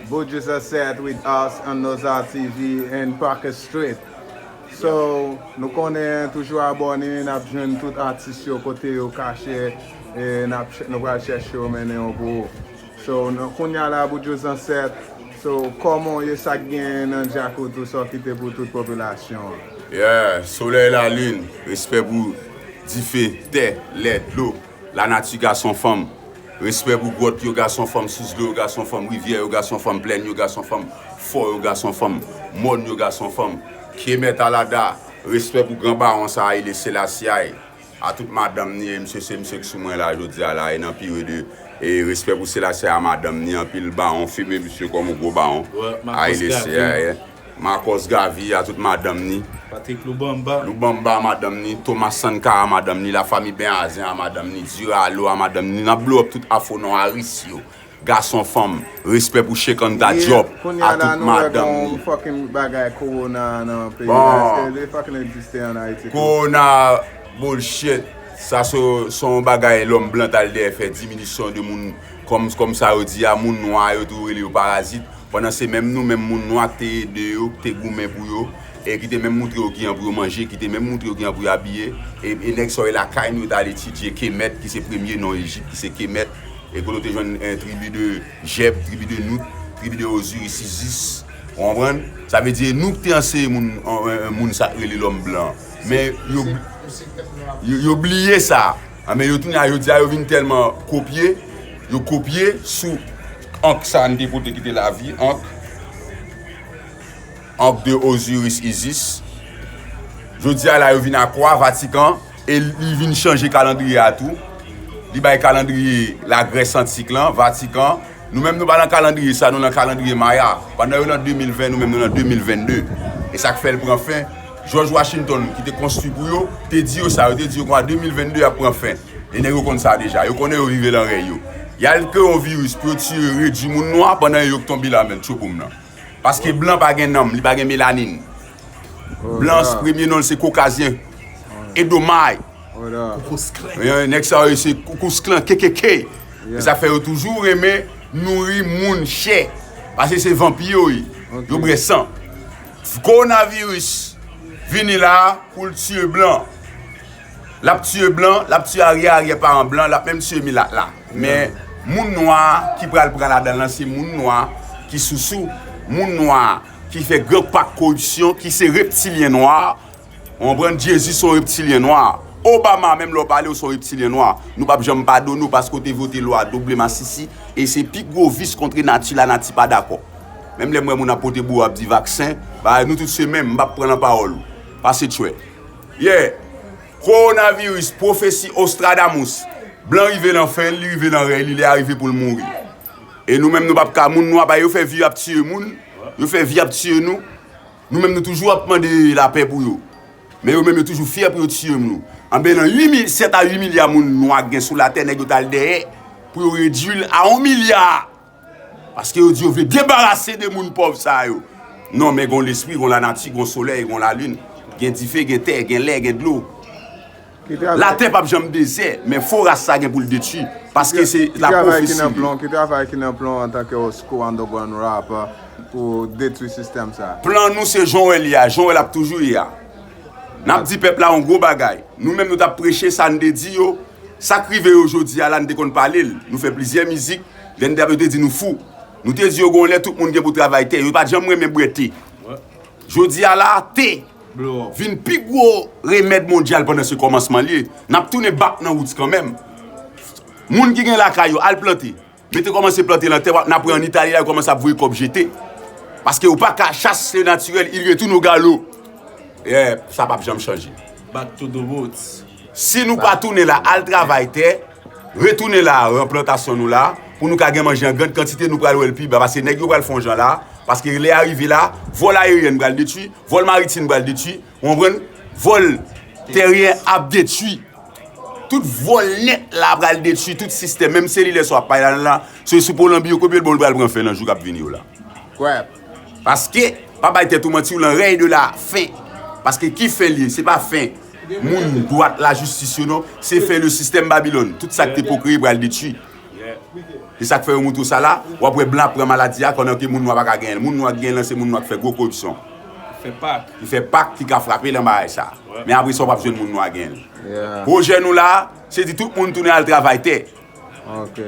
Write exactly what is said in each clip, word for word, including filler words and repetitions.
Buju Zansèt with us on Nozar T V in Parker Street. So, nou konnen toujou abòne, n ap jwenn tout atis yo kote yo kache, e n ap ch-, nou pral chèche yo mennen yo pou ou. So, nan, kounye a la, Buju Zansèt, so, kòman w ye, sa k genyen nan djak ou, tou sa w kite pou tout popilasyon an? Yeah, solèy, lalin, respè pou dife, tè, lè, dlo. Lanati, gason, fanm. Respè pou gwòt yo, gason, fanm, sous dlo yo, gason, fanm, rivyè yo, gason, fanm, plèn yo, gason, fanm, fò yo, gason, fanm, mòn yo, gason, fanm. Kemet Alada, respè pou gran bawon sa, Ayile Selasyay. A tout madanm ni, e misye se misye k sou mwen la jodi a la, e nan pire de, e respè pou Selasyay a madanm ni, anpil bawon, fime misye kòm yon gwo bawon. Ayile Selasyay. Marcos Garvey, a tout madanm ni. Patrick Lubamba. Lubamba a madanm ni, Thomas Sankara a madanm ni, lafanmi Ben Azen a madanm ni, Duralo a madanm ni, n ap blow up tout Afro Noir Aris yo. Gason, fanm, respè pou Shekanta Diop, a tout madanm ni. Kounye a la, nou wè gon fucking bagay kowona nan peyi a. Èske li fucking egziste an Ayiti tou? Kowona, bullshit. Sa se, se yon bagay lòm blan t al dèyè fè diminisyon de moun, kòm, kòm sa yo di a, moun nwa yo tou rele yo parazit. Pandan se menm nou menm moun nwa k te ede yo, k te goumen pou yo, e ki te menm moutre yo kijan pou yo manje, ki te menm moutre yo kijan pou yo abiye. E, e nèg sa yo lakay nou, yo t al etidye Kemet, ki se premye non Ejip, ki se Kemet. E kote w te jwenn, eh, tribi de Jèb, tribi de Nout, tribi de Oziris, Izis. Ou konprann? Sa vle di, e nou ki te anseye moun, eh, eh, moun sa k rele lòm blan. Men yo, yo, yo bliye sa. Anben, yo tounen a jodi a, yo vin tèlman kopye, yo kopye sou ank sa n te pote ki te lavi, ank, ank de Oziris Izis. Jodi a la, yo vin a kwa, Vatikan, e li vin chanje kalandriye a tou. Li bay kalandriye Lagrès antik lan, Vatikan, Nou menm nou pa nan kalandriye sa, nou nan kalandriye Maya. Pandan yo nan de mil ven, nou menm nou nan de mil vennde. E sa k fè l pran fen, George Washington, ki te konstwi pou yo, te di yo sa, yo te di yo konsa de mil vennde ap pran fen. E nèg yo konn sa deja, yo konnen yo rive lan rèy yo. Y al kreye yon viris pou yo tiye, redui moun nwa, pandan yo k tonbe la menm, tchoupoum nan. Paske blan pa gen nanm, li pa gen melanin. Blan, premye non l se Kokazyen. Edomay. Nèg sa yo se Ku Klux Klan, K K K. E sa fè yo toujou renmen nouri moun chè. Paske se vanpi yo ye. Yo bwè san. Kowonaviris vini la pou l tiye blan. L ap tiye blan, l ap tiye aryè aryè paran blan, l ap menm tiye milat la. Men moun nwa ki pral pran ladan l lan se moun nwa ki sousou, moun nwa ki fè gran pak koripsyon, ki se reptilyen nwa. Ou konprann? Jezi se yon reptilyen nwa. Obama, menm lè w pale, w se yon reptilyen nwa. Nou p ap janm padone w paske w te vote lwa doble masisi, e se pi gwo vis kont nati, lanati pa dakò. Menm lè m wè moun ap pote bouwo ap di vaksen, bagay nou tout se menm, m p ap pran nan pawòl ou. Pase tchwè. Yeah. Kowonaviris, pwofesi Ostradamus. Blan rive lan fen l, li rive lan rèy li, lè a rive pou l mouri. E nou menm nou p ap ka, moun nwa pa yo fè vi ap tiye moun, yo fè vi ap tiye nou. Nou menm nou toujou ap mande lapè pou yo. Men yo menm yo toujou fyè pou yo tiye nou. Anben nan uit mil, sèt a uit milya moun nwa k gen sou latè, nèg yo t al dèyè pou yo redui l a yon milya. Paske yo di yo vle debarase de moun pòv sa yo. Non, men gon lespri, gon lanati, gon solèy, gon lalin, gen dife, gen tè, gen lè, gen dlo. Latè p ap janm dezè, men fo ras sa gen pou l detwi, paske se lapwofesi li. Ki travay ki nan plan w antanke Osco Underground Rapper pou detwi sistèm sa? Plan nou se jan w wè l ye a, jan w wè l ap toujou ye a. N ap di pèp la yon gwo bagay. Nou menm nou t ap preche sa n te di yo. Sa k rive yo jodi a la, n te konn pale l. Nou fè plizyè mizik, lè n te ap yo te di nou fou. Nou te di yo gon lè tout moun gen pou travay tè. Yo pa t janm renmen bwè te. Jodi a la, te vin pi gwo remèd mondyal pandan se kòmansman l ye. N ap tounen back nan roots kanmenm. Moun ki gen lakay yo, al plante. Mete kòmanse plante lan tè, w ap, n ap wè an Itali la, yo kòmanse ap voye kòb jete. Paske ou pa ka, chasse le naturel, il retourne au galop. Yeah, sa p ap janm chanje. Back to the roots. Si nou pa tounen la, al travay tè, retounen la, ranplantasyon nou la, pou nou ka gen manje an grann kantite, nou pral wè l pi ba, paske nèg yo pral fè yon jan la, paske lè a rive la, vòl aeryèn pral detwi, vòl maritim pral detwi, ou konprann? Vòl tèryen ap detwi. Tout vòl nèt la pral detwi, tout sistèm, menm selilè sa w ap pale la, se sou Polanbi yo kopye l, bon, l pral pran fen nan jou k ap vini yo la. Kwè. Paske, pa bay tèt ou manti, w lan rèy de la fen. Paske ki fen li ye? Se pa fen moun dwat lajistis yo non, se fen le sistèm Babilòn. Tout sa k te pwokirye pral detwi. Se sa k fè yo moutre w sa la, w ap wè blan ap pran maladi a, pandan ke moun nwa pa ka genyen l. Moun nwa ki genyen l lan, se moun nwa ki fè gwo koripsyon. Fè pak. Ki fè pak, ki ka frape l nan bagay sa. Men apre sa, w p ap jwenn moun nwa genyen l. Pwojè nou la, se di tout moun tounen al travay tè.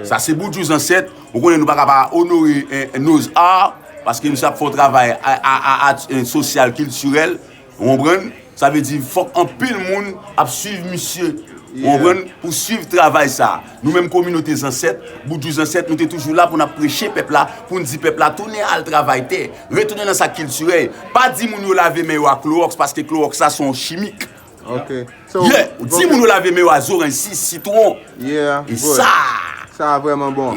Sa se Boudjou Zansèt, ou konnen nou pa ka pa onore Nose Art, paske misye ap fè yon travay sosyal, kiltirèl, ou konprann? Sa vle di fòk anpil moun ap swiv misye, ou konprann, pou swiv travay sa. Nou menm kominote Zansèt, Boudjou Zansèt, nou te toujou la pou n ap preche pèp la, pou n di pèp la tounen al travay tè, retounen nan sa k kiltirèl. Pa di moun yo lave men yo ak klowòks, paske klowòks sa se yon chimik. Di moun yo lave men yo a zoranj, si, sitwon. E sa. Sa vrèman bon.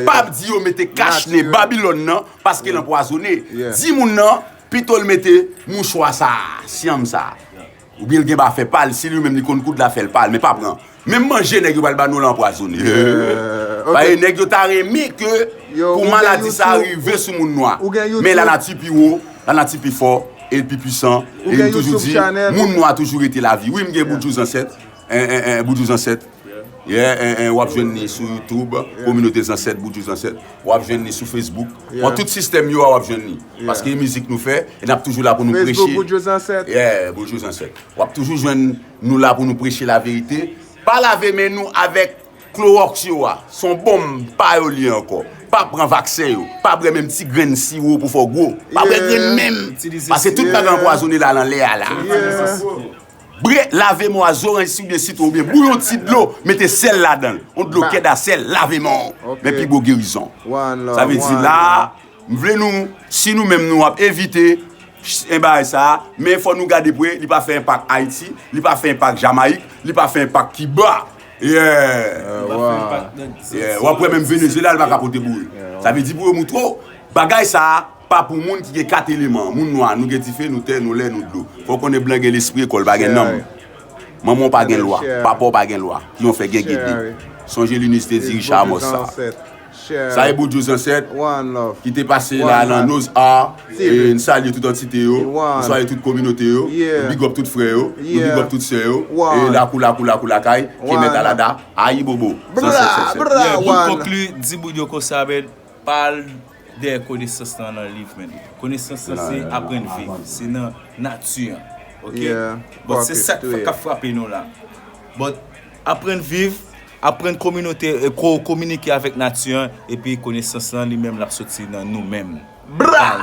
Pa ap di yo mete kach nen Babilòn nan paske l anpwazonnen. Di moun nan pito l mete mouchwa sa, syanm sa. Oubyen l gen ba fè pa l, si li menm li konn koud la fè l pa l, men pa pran. Menm manje nèg yo pral ba nou la anpwazonnen. Paske nèg yo ta renmen ke pou maladi sa rive sou moun nwa. Men lanati pi wo, lanati pi fò, e l pi pwisan. E m toujou di, moun nwa toujou rete lavi. Wi, m gen Boudjou Zansèt. Boudjou Zansèt. W ap jwenn li sou YouTube, Kominote Zansèt, Boudjou Zansèt. W ap jwenn li sou Facebook. Bon, tout sistèm yo a, w ap jwenn li. Paske e mizik nou fè, e n ap toujou la pou nou preche. Facebook Boudjou Zansèt. Yeah, Boudjou Zansèt. W ap toujou jwenn nou la pou nou preche laverite. Pa lave men nou avèk klowòks yo a. Se yon bonm pa yo li ye ankò. Pa pran vaksen yo. Pa bwè menm ti grenn siwo pou fè w gwo. Pa bwè grenn menm. Paske tout bagay anpwazonnen la nan lè a la. Bre, lave men w a zoranj si oubyen sitwon oubyen bouyon ti dlo, mete sèl ladan l. Yon dlo kèd a sèl, lave men w. Men pi gwo gerizon. Sa vle di la, m vle nou, si nou menm nou ap evite bagay sa, men fò nou gade pre, li pa fè enpak Ayiti, li pa fè enpak Jamayik, li pa fè enpak Kiba. Yeah. W ap wè menm Venezyela, li pa ka pote boure. Sa vle di pou yo moutre w, bagay sa, pa pou moun ki gen kat eleman. Moun nwa, nou gen dife, nou tè, nou lè, nou dlo. Fò w konnen blan gen lespri, e kò l pa gen nanm. Manman w pa gen lwa, papa w pa gen lwa. Ki yon fè gen gede. Sonje Linus te di Richard Amos sa. Sa e Boudjou Zansèt ki te pase la nan Nose Art. E n salye tout antite yo, n salye tout kominote yo, nou big up tout frè yo, nou big up tout sè yo. E lakou, lakou, lakou lakay, Kemèt Alada, Ayibobo. Zansèt, sèt, sèt. Pou n konkli, di moun yo konsa, men, pa al dèyè konesans lan nan liv, men. Konesans lan se aprann viv, se nan nati an. Oke? Bon, se sa k ap frape nou la. Bon, aprann viv, aprann kominote, kominike avèk nati an, epi konesans lan li menm l ap soti nan nou menm. Bra!